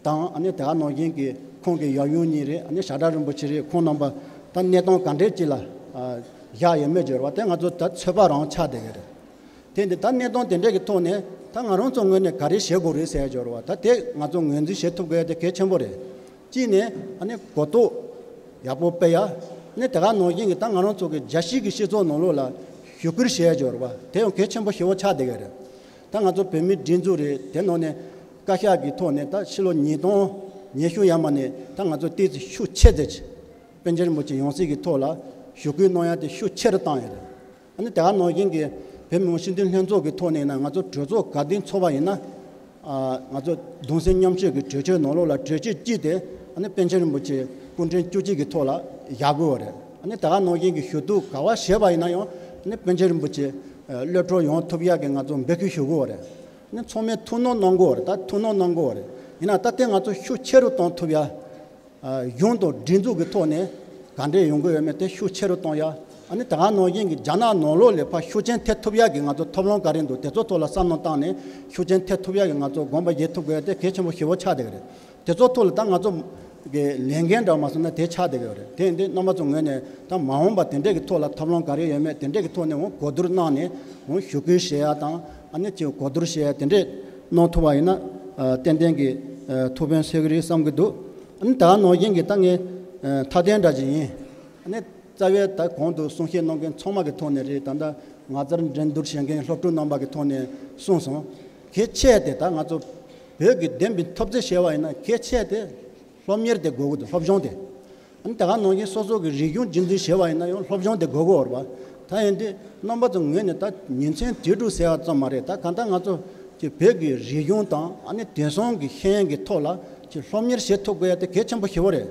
དང་། ཨ་ནི་དེ་ག་ནང་བཞིན་གྱི་ཁོང་གི་ཡབ་ཡུམ་གཉིས་རེད། ཨ་ནི་ཞྭ་སྒྲ་རིན་པོ་ཆེ་རེད། ཁོང་རྣམ་པ་ད་གནས་སྟངས་ག་འདྲས་ཅིག་ལ་ཨ་བཞག་ཡོད་མེད་ཅིག་རེད་བ། དེ་ང་ཚོ་ད་ཚོད་དཔག་རང་ཆགས་བསྡད་ཡོད་རེད། དེ་འདི་ད་གནས་སྟངས་དེ་འདྲས་ཀྱི་ཐོག་ནས་ ད་ང་རང་ཚོ་ངོས་ནས་ག་རེ་བྱེད་དགོས་རེད་ཟེར་ཡ་ཅིག་ཡོད་རེད་བ། ད་དེ་ང་ཚོ་ངོས་འཛིན་བྱེད་ཐུབ་དགོས་ཡ་དེ་གལ་ཆེན་པོ་རེད། གཅིག་ནས་ཨ་ནི་གོ་རྟོགས་ཡག་པོ་སྤེལ་ཡ། ཨ་ནི་དེ་ག་ནང་བཞིན་གྱི་ད་ང་རང་ཚོ་གི་རྒྱལ་སྤྱིའི་གི་སྤྱི་ཚོགས་ནང་ལོགས་ལ་ཞུ་སྐུལ་བྱེད་ཡ་ཅིག་ཡོད་རེད་བ། དེ་ཡང་གལ་ཆེན་པོ་ཞེ་པོ་ཆགས་བསྡད་ཀྱི་རེད། ད་ང་ཚོ་བོད་མིའི་སྒྲིག་འཛུགས་རེད། དེ་ནང་ནས་བཀའ་ཤག་གི་ཐོག་ནས་ད་ཕྱི་ལོ་ཉིས་སྟོང་ཉི་ཤུ་ཡར་མ་ནས་ད་ང་ཚོ་ཏོག་ཙམ་ཤུགས་ཆེ་ཙམ་ཅིག་པཎ་ཆེན་རིན་པོ་ཆེ་ཡང་སྲིད་ཀྱི་ཐོག་ལ་ཞུ་སྐུལ་གནང་ཡ་དེ་ཤུགས་ཆེ་རུ་བཏང་ཡོད་རེད། ཨ་ནི་དེ་ག་ནང་བཞིན་གྱི་བོད་མི་མང་སྤྱི་འཐུས་ལྷན་ཚོགས་ཀྱི་ཐོག་ནས་ཡིན་ན་ང་ཚོ་གྲོས་ཚོགས་ག་དུས་ཚོགས་པ་ཡིན་ན། ཨ། ང་ཚོ་གདུང་སེམས་མཉམ་སྐྱེད་ཀྱི་གྲོས་ཆོད་ནང་ལོགས་ལ་གྲོས་ཆོད་གཅིག་དེ་ཨ་ནི་པཎ་ཆེན་རིན་པོ་ཆེ་སྐུ་ཕྲེང་བཅུ་གཅིག་གི་ཐོག་ལ་བཞག་དགོས་པ་རེད། ཨ་ནི་དེ་ག་ནང་བཞིན་གྱི་ཞུ་གཏུག་ག་པར་བྱས་པ་ཡིན་ན་ཡང་ཨ་ནི་པཎ་ཆེན་རིན་པོ་ཆེ་གློད་གྲོལ་ཡོང་ཐུབ་ཡག་གི་ང་ཚོ་འབོད་སྐུལ་ཞུ་དགོས་པ་རེད། ཨ་ནི་ཚང་མས་ཐུགས་སྣང་གནང་དགོས་པ་རེད། ད་ཐུགས་སྣང་གནང་དགོས་པ་རེད། ཡིན་ན་ད་ལྟ་ང་ཚོ་ཤུགས་ཆེ་རུ་གཏོང་ཐུབ་ཡ། ཨ། གཞུང་དང་སྒྲིག་འཛུགས་ཀྱི་ཐོག་ནས་ག་འདྲས་ཡོང་གི་ཡོད་མེད་དེ་ཤུགས་ཆེ་རུ་གཏོང་ཡ། ཨ་ནི་དེ་ག་ནང་བཞིན་གྱི་རྒྱ་ནག་ནང་ལོགས་ལ་ཕར་ཤུགས་རྐྱེན་ཐེབས་ཐུབ་ཡ་གི་ང་ཚོ་ཐབས་ལམ་ག་རེ་འདུག་དེ་ཚོ་ཐོག་ལ་བསམ་བློ་བཏང་ནས་ཤུགས་རྐྱེན་ཐེབས་ཐུབ་ཡ་གི་ང་ཚོ་དགོངས་པ་བཞེས་ཐུབ་དགོས་ཡ་དེ་གལ་ཆེན་པོ་ཞེ་པོ་ཆགས་བསྡད་ཀྱི་རེད། དེ་ཚོ་ཐོག་ལ་ད་ང་ཚོ་གི་ལས་འགན་འདྲ་མ་སོང་ན་དེ་ཆགས་བསྡད་ཀྱི་ཡོད་རེད། དེ་ཡིན་དུས་རྣམ་པ་ཚོ་ངོས་ནས་ད་མ་འོངས་པ་དེ་འདྲས་ཀྱི་ཐོག་ལ་ཐབས་ལམ་ག་རེ་ཡོད་མེད་དེ་འདྲས་ཀྱི་ཐོག་ནས་འོང་གོ་བསྡུར་གནང་ནས་འོང་ཞུ་སྐུལ་བྱེད་ཡ་དང་། ཨ་ནི་ཅིག་གོ་བསྡུར་བྱེད་ཡ་དེ་འདྲས་གནང་ཐུབ་པ་ཡིན་ན། ཨ། ཏན་ཏན་གྱི་ཨ་ཐུགས་ཕན་གསོས་ཀྱི་རེད་བསམ་གྱི་འདུག་ཨ་ནི་ད་ག་ནང་བཞིན་གྱི་ད་ངས་ཨ་མཐའ་དོན་འདྲ་ཅིག་ཡིན། ཨ་ནི་རྩ་བའི་ད་གོང་དུ་གསུང་བཤད་གནང་མཁན་ཚང་མ་གི་ཐོག་ནས་རེད། ད་ལྟ་ང་ཚོར་འགྲན་བསྡུར་བྱེད་མཁན་སློབ་ཕྲུག་རྣམ་པ་གི་ཐོག་ནས་གསུངས་སོང་། གལ་ཆེ་དེ་ད་ང་ཚོ་བོད་ཀྱི་བདེན་པའི་འཐབ་རྩོད་བྱས་པ་ཡིན་ན་གལ་ཆེ་དེ་སློབ་གཉེར་དེ་དགོས་ཀྱི་འདུག་སློབ་སྦྱོང་དེ། ཨ་ནི་དེ་ག་ནང་བཞིན་སོ་སོ་གི་རིག་གཞུང་རྒྱུན་འཛིན་བྱས་པ་ཡིན་ན་ཡང་སློབ་སྦྱོང་དེ་དགོས་ཀྱི་ཡོད་རེད་པ། ད་ཡིན་དུས་རྣམ་པ་ཚོ་ངོས་ནས་ད་ཉིན་མཚན་དུས་དྲུག་ཟེར་བ་ཙམ་མ་རེད། ད་གང་ལྟར་ང་ཚོ་གི་བོད་ཀྱི་རིག་གཞུང་དང་ཨ་ནི་དེང་སང་གི་ཤེས་ཡོན་གྱི་ཐོག་ལ་ཅིག་སློབ་གཉེར་བྱེད་ཐུབ་དགོས་ཡ་དེ་གལ་ཆེན་པོ་ཞེ་པོ་རེད།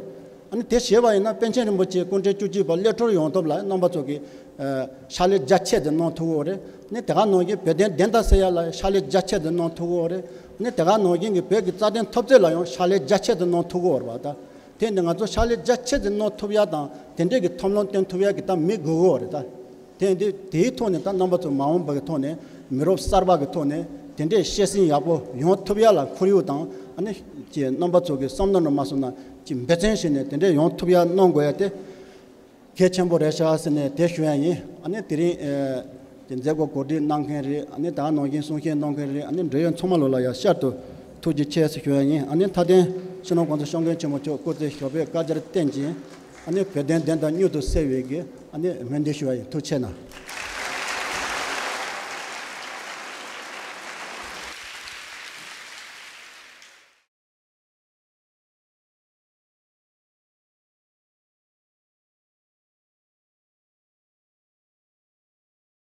ཨ་ནི་དེ་བྱས་པ་ཡིན་ན་པཎ་ཆེན་རིན་པོ་ཆེ་སྐུ་ཕྲེང་བཅུ་གཅིག་པ་གློད་གྲོལ་ཡོང་ཐབས་ལ་རྣམ་པ་ཚོ་གིས་ཨ་ཕྱག་ལས་རྒྱ་ཆེ་དེ་གནང་ཐུབ་ཀྱི་ཡོད་རེད། ཨ་ནི་དེ་ག་ནང་བཞིན་བོད་དོན་བདེན་མཐའ་གསལ་ཡ་ལ་ཕྱག་ལས་རྒྱ་ཆེ་དེ་གནང་ཐུབ་ཀྱི་ཡོད་རེད། ཨ་ནི་དེ་ག་ནང་བཞིན་གྱི་བོད་ཀྱི་རྩ་དོན་འཐབ་རྩོད་ལ་ཡང་ཕྱག་ལས་རྒྱ་ཆེ་དེ་གནང་ཐུབ་ཀྱི་ཡོད་རེད་པ། ད། དེ་ནི་ང་ཚོ་ཕྱག་ལས་རྒྱ་ཆེ་ཙམ་གནང་ཐུབ་ཡ་དང་དེ་འདྲས་ཀྱི་ཐབས་ལམ་སྟོན་ཐུབ་ཡ་གི་ད་མི་དགོས་ཀྱི་ཡོད་རེད་ད། དེ་འདི་དེའི་ཐོག་ནས་ད་རྣམ་པ་ཚོ་མ་འོངས་པ་གི་ཐོག་ནས་མི་རབས་གསར་པ་གི་ཐོག་ནས་དེ་འདྲས་བཤད་སྲིང་ཡག་པོ་ཡོང་ཐུབ་ཡ་ལ་ཁོར་ཡུག་དང་ཨ་ནི་ཀྱི་རྣམ་པ་ཚོ་གི་བསམ་བློ་འདྲ་མ་སོང་ན་ཀྱི་འབད་བརྩོན་བྱས་ནས་དེ་འདྲས་ཡོང་ཐུབ་ཡ་གནང་དགོས་ཡ་དེ་གལ་ཆེན་པོ་རེད་ཤག་ཟེར་ནས་དེ་ཞུ་ཡ་ཡིན། ཨ་ནི་དེ་རིང་ཨེ། དེ་མཛད་སྒོ་གོ་སྒྲིག་གནང་མཁན་རེད། ཨ་ནི་ད་ག་ནང་བཞིན་གསུང་བཤད་གནང་མཁན་རེད། ཨ་ནི་འབྲེལ་ཡོད་ཚང་མ་ལོ་ལ་ཡང་བསྐྱར་དུ་ཐུགས་རྗེ་ཆེ་ཟེར་ཞུ་ཡ་ཡིན། ཨ་ནི་མཐའ་དོན་སྤྱི་ནོར་༸གོང་ས་༸སྐྱབས་མགོན་ཆེན་པོ་མཆོག་སྐུ་ཚེ་ཞབས་པད་བསྐལ་བརྒྱར་བརྟན་ཅིང་། ཨ་ནི་བོད་དོན་བདེན་མཐའ་མྱུར་དུ་གསལ་བའི་གི་ཨ་ནི་སྨོན་འདུན་ཞུ་ཡ་ཡིན། ཐུགས་རྗེ་གནང་།